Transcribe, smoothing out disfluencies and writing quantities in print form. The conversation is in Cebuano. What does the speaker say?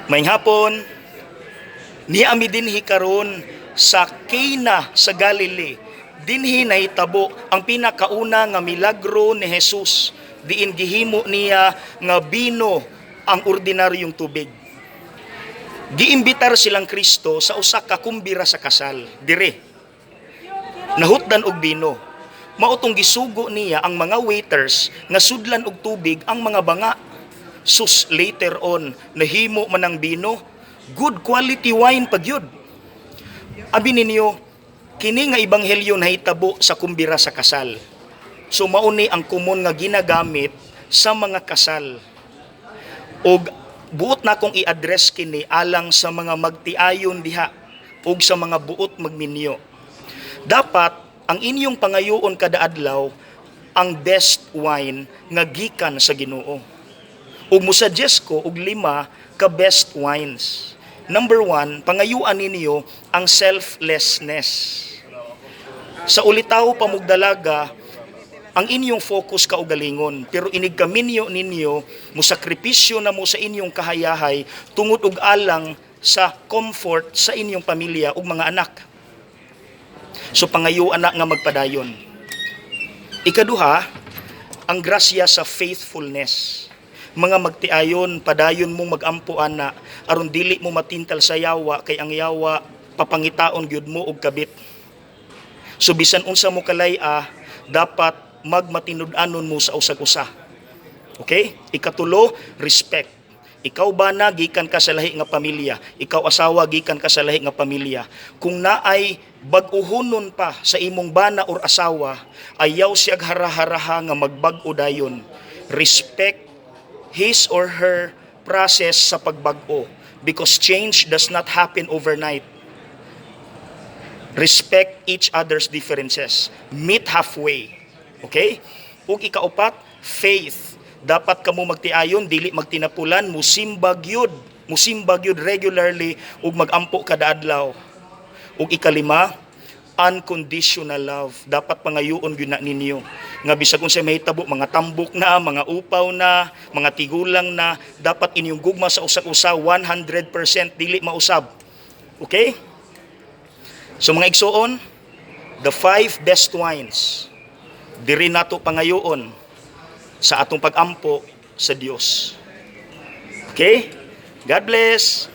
Maayong hapon, naa mi dinhi karon sa Cana sa Galilee. Dinhi nahitabo ang pinakauna nga milagro ni Jesus. Diin gihimo niya nga bino ang ordinaryong tubig. Giimbitar silang Kristo sa usa ka kumbira sa kasal. Dire. Nahutdan og bino. Mao tong gisugo niya ang mga waiters nga sudlan og tubig ang mga banga. Sus, later on, nahimo man ang bino, good quality wine pa gyud. Abi ninyo, kini nga ebanghelyo nahitabo sa kumbira sa kasal. So mao ni ang common nga ginagamit sa mga kasal. Og buot na akong i-address kini alang sa mga magtiayon diha ug sa mga buot magminyo. Dapat ang inyong pangayoon kada adlaw ang best wine nga gikan sa Ginoo. Ug musuggest ko og lima ka best wines. Number one, pangayuan ninyo ang selflessness. Sa ulitaw pa mog dalaga, ang inyong focus kaugalingon, pero inig kaminyo ninyo, musakripisyo na mo sa inyong kahayahay tungod og alang sa comfort sa inyong pamilya ug mga anak. So pangayuan na nga magpadayon. Ikaduha, ang grasya sa faithfulness. Mga magtiayon, padayon mong magampo ana aron dili mo matintal sa yawa, kay ang yawa papangitaon gyud mo og kabit. So bisan unsa mo kalay-a, dapat magmatinud-anon mo sa usag-usa. Okay? Ikatulo, respect. Ikaw bana, gikan ka sa lahi nga pamilya. Ikaw asawa, gikan ka sa lahi nga pamilya. Kung naay bag-uhonon pa sa imong bana or asawa, ayaw siya hara-haraha nga magbag-o dayon. Respect his or her process sa pagbag-o because change does not happen overnight. Respect each other's differences. Meet halfway. Okay? Ug ikaupat, faith. Dapat kamo magtiayon, dili magtinapulan, musimba gyud, musimba gyud regularly ug magampo kada adlaw. Ug ikalima, unconditional love. Dapat pangayoon gyud na ninyo nga bisag unsay mahitabo, mga tambok na, mga upaw na, mga tigulang na, dapat inyong gugma sa usag-usa 100%, dili mausab. Okay? So mga igsuon, the five best wines diri nato pangayoon sa atong pagampo sa Dios. Okay? God bless.